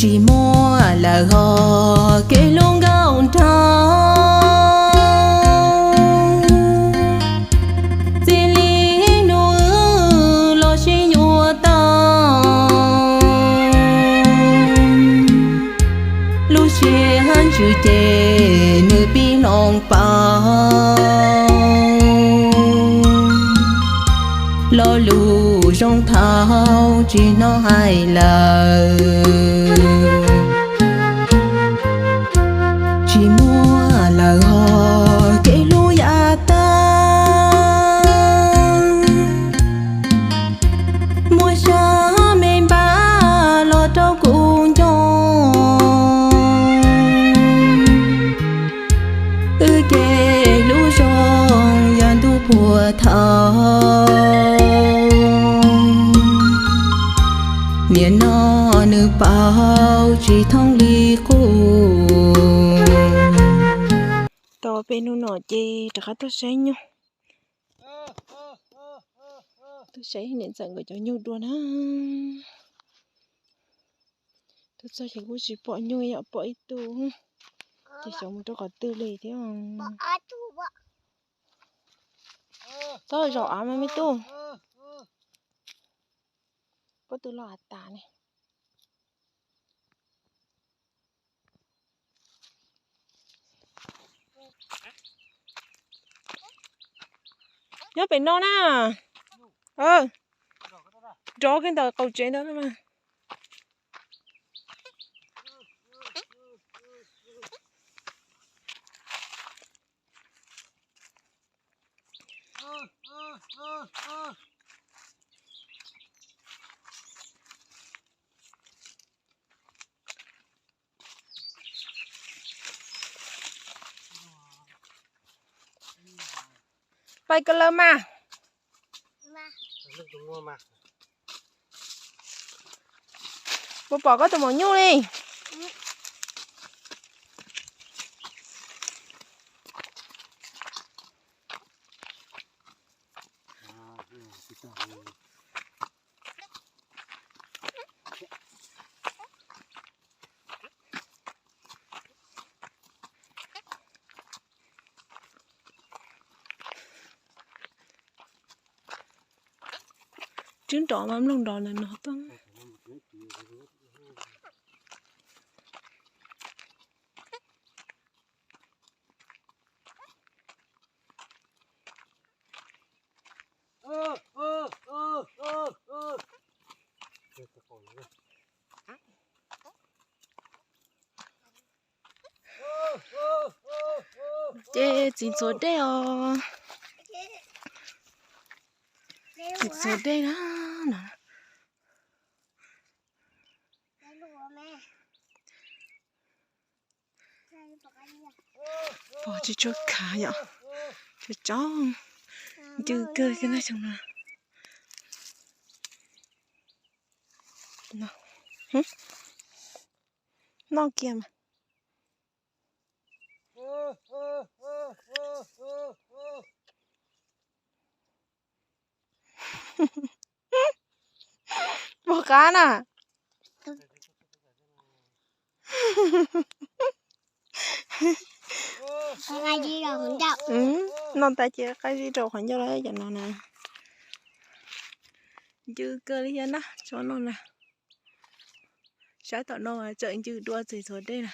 Tsis muaj lawm hos kev hlub nkauj nraug, txij li hnub wb los sib yuav tau. Lub siab ntsws ces nws pib hloov pauv, lo lus zoo thaum tsis hnov hais lawm. Tsis muaj lawm hos kev hlub yav tag, muaj sab me npab los rau kuv nco. Wb kev hlub zoo yog ntuj puag thaum, nim no nws pauv tsis thoob li qub. Tau peb hnub no ces rov qab tuaj saib nyuj. Tuaj saib niam ntxawm nkawd cov nyuj dua na. Tuaj txog ces kuj tsis pom nyuj, yog pom ib tug, ces xyov mus rau qhov twg li thiab. Txhob zaum av mas me tub. Pob tw los av tas ne. Nyob pem no na. Nrov kiag ntawm qaum tsev ntawd na mas. Pais ko lawm mas. Puas pom koj tus maum nyuj li? Tswb nrov mas mloog nrov na no tuaj. Ces txiv ntxhuav dej os. Txiv ntxhuav dej na. Pom tsis tshua khav yom. Tsis tsob ncw kawg kiag na xyoo no. Noj kiag mas. Mus qab na. Noj tas ces qab zib rau qhov ncauj lawm cov no na. Ncw kawg li thiab na tsob no na. Saib tom no tseem ncw dua txiv ntxhuav dej na.